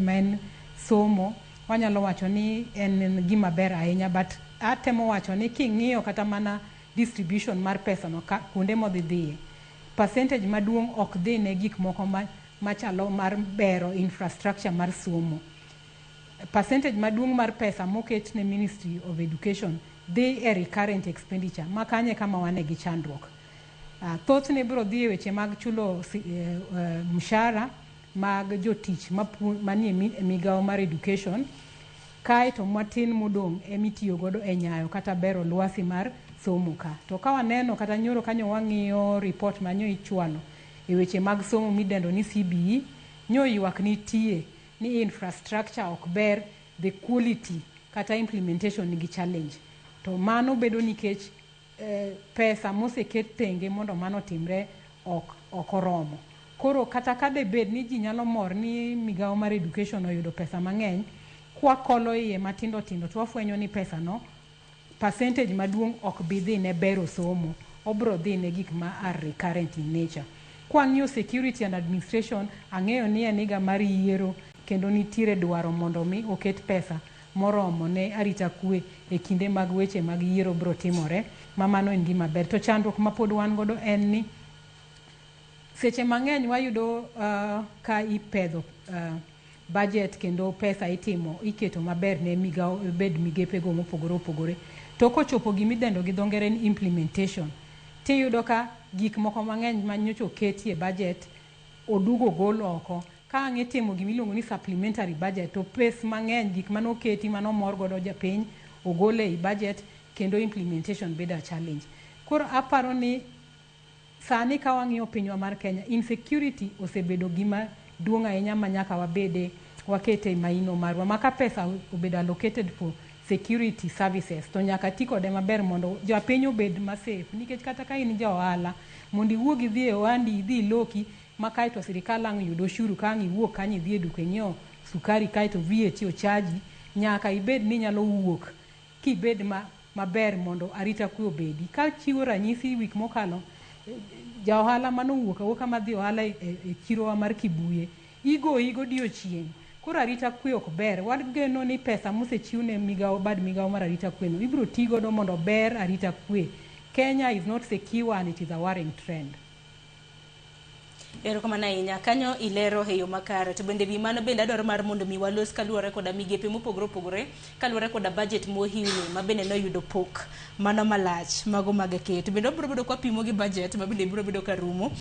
Ma en somo, wanyalo wacho ni en gima ber ahinya, but atemo wacho ni king'iyo kata mana distribution mar pesa no ka kuonde modhi dhiye, percentage maduong' ok dhi ne gik moko machalo mar bero infrastructure mar somo. Percentage maduong' mar pesa moket ne Ministry of Education dhi e recurrent expenditure, ma kanye kama wane gi chandruok. Thothne biro dhi e weche mag chulo mshahara mag jotich manie migawo mar education, kaeto matin modong' emitiyo godo e nyayo kata bero lwasi mar somo ka. To ka waneno kata nyoro kanyo wang'iyo report manyo ichwalo e weche mag somo midendo ni CBE, nyo ywak nitie ni infrastructure ok ber, the quality kata implementation nigi challenge. To mano bedo nikech pesa moseket tenge mondo mano otimre ok oromo. Koro kata ka debed ni ji nyalo mor ni migawo mar education oyudo pesa mang'eny, kwakolo iye matindo tindo to wafwenyo ni pesa no percentage maduong' ok bi dhi ne bero somo, obro dhi ne gik ma are recurrent in nature. Kwang'iyo security and administration, ang'eyo ni en higa mar yiero kendo nitiere dwaro mondo mi oket pesa moromo ne arita kwe e kinde mag weche mag yiero bro timore, ma mano en gima ber. To chandruok ma pod wan godo en ni seche mang'eny wayudo ka ipedho budget kendo pesa itimo iketo maber ne migawo bed migepego mopogore opogore, to kochopo gimidendo gi dho ngere ni implementation, tiyudo ka gik moko mang'eny manyocha oketie budget odugo ogol oko. Ka ang' itimo gimiluongo ni supplementary budget, to pes mang'eny gik manoketi manomor godo japiny ogol ei budget kendo implementation bedo a challenge. Koro aparo ni sani ka wang'iyo pinywa mar Kenya, insecurity osebedo gima duong' ahinya ma nyaka wabede wakete maino marwa ma ka pesa obedo allocated for security services to nyaka ti kode maber mondo japiny obed ma safe, nikech kata ka in ja ohala mondo iwuog idhi e ohandi, idhi iloki ma kaeto sirikal ang' yud osuru, ka ang' iwuok kanyo idhi e duka inyiewo sukari kaeto VAT ochaji, nyaka ibed ni inyalo wuok kibed maber mondo arita kwe obedi. Ka chiwo ranyisi, wik mokalo ja ohala manowuok awuoka madhi ohala e chirowa mar Kibuye igoyi godiochieng'. Koro arita kwe ok ber. Wageno ni pesa mosechiw ne migawo bad migawo mar arita kwe no ibiro ti godo mondo ber arita kwe. Kenya is not secure and it is a worrying trend. Erokamano ahinya. Kanyo ilero e yo makare. To bende wi mano bende adwaro mar mondo mi walos kaluwore koda migepe mopogore opogore, kaluwore koda budget mohiwni ma bende noyudo pok mano malach mago mag keyo. To bende wabiro bedo kwapimo gi budget ma bende biro bedo ka rumo.